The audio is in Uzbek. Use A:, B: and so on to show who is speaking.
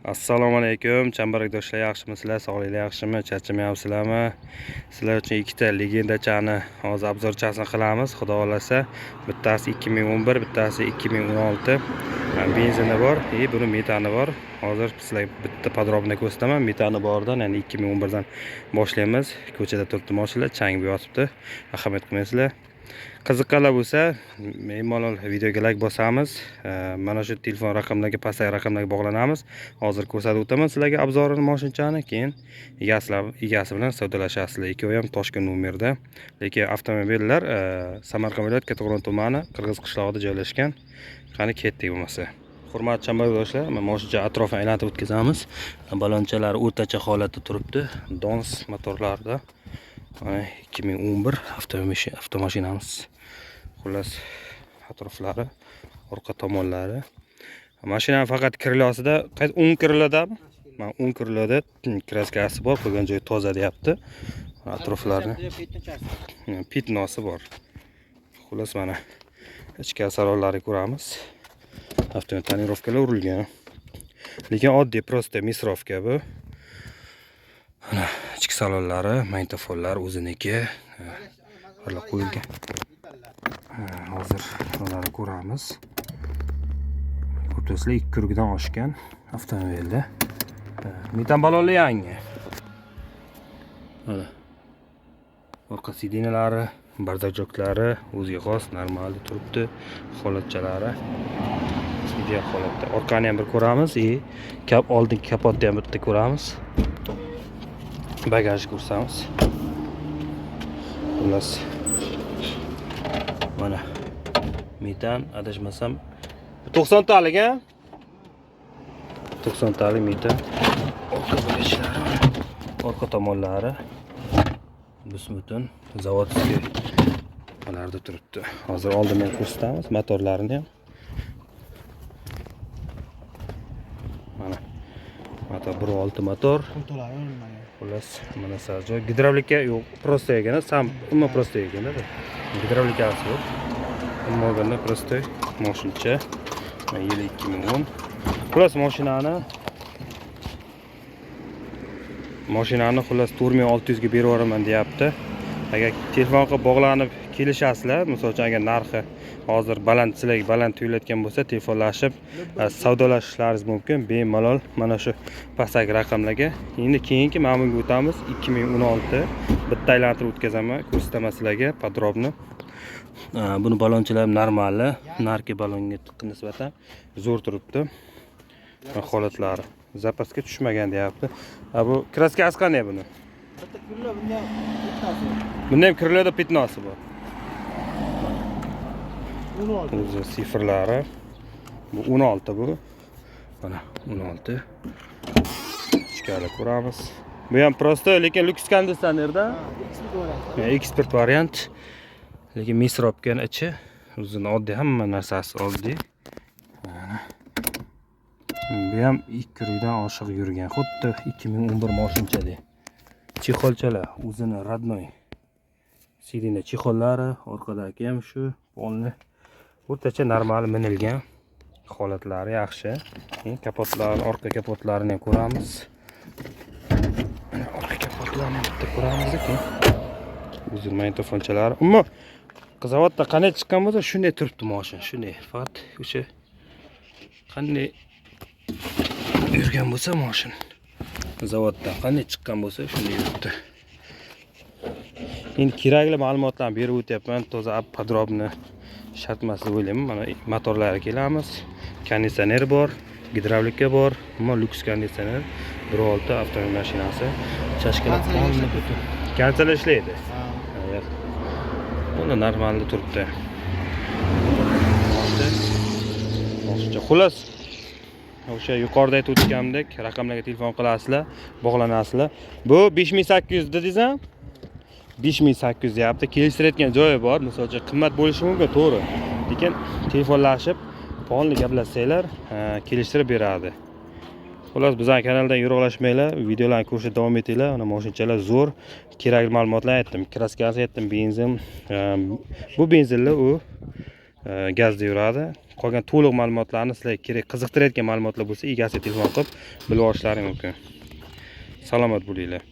A: Assalomu alaykum, chambarakdoshlar, yaxshimisizlar, sog'liklar yaxshimi, charchamayapsizlarmi? Sizlar uchun ikkita legendachani hozir обзор chasini qilamiz, xudo xohlasa. Bittasi 2011, bittasi 2016. Benzini bor, и buni metani bor. Hozir sizlarga bitta подробно ko'rsataman. Metani bordan, ya'ni 2011 dan boshlaymiz. Ko'chada turibdi mashina, chang yotibdi. Ahamiyat qilmaysizlar. Qiziqqanlar bo'lsa, bemalol videoga like bosamiz. Mana shu telefon raqamlarga, pastdagi raqamlarga bog'lanamiz. Hozir ko'rsatib o'taman sizlarga обзор ini moshinchani, keyin egasi bilan savdolashasizlar. Ikkovi ham Toshkent nomerda. Lekin avtomobillar Samarqand viloyati Kattaqo'rg'on tumani Qirg'iz qishlog'ida joylashgan. Qani, ketdik bo'lmasa. Hurmatli chambardoshlar, mana moshincha atrofini aylantirib o'tkazamiz. Balonchalari o'rtacha holatda turibdi. Dons motorlarida. Mana 2011 avtomashinamiz. Xullas, atroflari, orqa tomonlari. Mashinani faqat крыло sida, qaysi o'ng крыло dami? Mana o'ng крыло da краска si bor, qolgan joyi toza deyapti. Atroflarini пятно si bor. Xullas, mana ichki salonlarni ko'ramiz. Avtomobil тонировка lar urilgan. Lekin oddiy, просто мисровка bu. Mana ichki salonlari, magnitofonlar o'ziniki. Ular qo'yilgan. Hozir ularni ko'ramiz. Ko'rib turibsizlar, ikki круг dan oshgan avtomobilda. Metan balonli yangi. Mana. Orqa сиденья lari, бардачок lari o'ziga xos, normal turibdi. Holatchalari ideal holatda. Orqani ham bir ko'ramiz и kap oldingi kapotni ham bitta ko'ramiz. Bagajni ko'rsamiz. Xullas, mana metan, adashmasam, 90 talik, a? 90 talik metan. Orqa bo'lishlari, orqa tomonlari butun заводской ularda turibdi. Hozir oldin ham ko'rsatamiz motorlarini ham. Mana motor 1.6 motor. Xullas, mana joy gidravlika yo'q, просто ekan, sam umuman просто ekan bu. Gidravlikasi yo'q. Umuman olganda просто moshincha. Mana yili 2010. Xullas, mashinani xullas 4600 ga berib yuboraman deyapti. Agar telefon qilib bog'lanib kelishasizlar, misol uchun, agar narxi hozir baland, sizlarga baland tuyulayotgan bo'lsa, telefonlashib savdolashishlaringiz mumkin bemalol mana shu pastdagi raqamlarga. Endi keyingi mana bunga o'tamiz, 2016. Bitta aylantirib o'tkazaman, ko'rsataman sizlarga подробно. Buni ballonchalar ham normal, narki ballonga nisbatan zo'r turibdi. Holatlari запас ga tushmagan deyapti. A bu краска si qanday buni?
B: Bitta крыло, bunda bittasi.
A: Bunda ham крыло da пятно si bor.
B: 16.
A: O'zi цифр lari bu 16 bu. Mana 16. Ichkari ko'ramiz. Bu ham просто, lekin lyuks konditsionerda.
B: Eksport variant.
A: Eksport variant. Lekin мисровка ni ichi o'zini oddiy, hamma narsasi oddiy. Mana. Bu ham ikki круг dan oshiq yurgan. Xuddi 2011 moshinchadek. Чехол chalar o'zini родной. Сиденье чехол lari, orqadagi ham shu polni o'rtacha normal minilgan. Holatlari yaxshi. Keyin kapotlar, orqa kapotlarini ham ko'ramiz. Mana orqa kapotlarni ham bitta ko'ramiz keyin. O'zi magnitofonchalari. Umuman zavodda qanday chiqqan bo'lsa, shunday turibdi mashina, shunday. Faqat o'sha qanday yurgan bo'lsa mashina. Zavoddan qanday chiqqan bo'lsa, shunday yuribdi. Endi kerakli ma'lumotlarni berib o'tyapman, toza подробно shart emas deb o'ylayman. Mana motorlarga kelamiz. Konditsioner bor, gidravlika bor, umuman lyuks konditsioner, 1.6 avtomobil mashinasi. Чашка lar
B: Konditsioner
A: полный
B: ishlab
A: butun. Konditsioner ishlaydi.
B: Ha.
A: Evet. Bunda normalda turibdi. Olti. Xullas, o'sha yuqorida aytib o'tganimdek, raqamlarga telefon qilasizlar, bog'lanasizlar. Bu 5800 dedingiz a? 5800 deyapti. Kelishtirayotgan joyi bor. Misol uchun, qimmat bo'lishi mumkin, to'g'ri. Lekin telefonlashib, полный gaplashsanglar, kelishtirib beradi. Xullas, bizning kanaldan yiroqlashmanglar, videolarni ko'rishda davom etinglar. Mana mashinchalar zo'r, kerakli ma'lumotlar aytdim. Краска si aytdim, benzin, bu benzinli, u gazda yuradi. Qolgan to'liq ma'lumotlarni sizlarga kerak, qiziqtirayotgan ma'lumotlar bo'lsa, egasiga telefon qilib bilib olishlari mumkin. Salomat bo'linglar.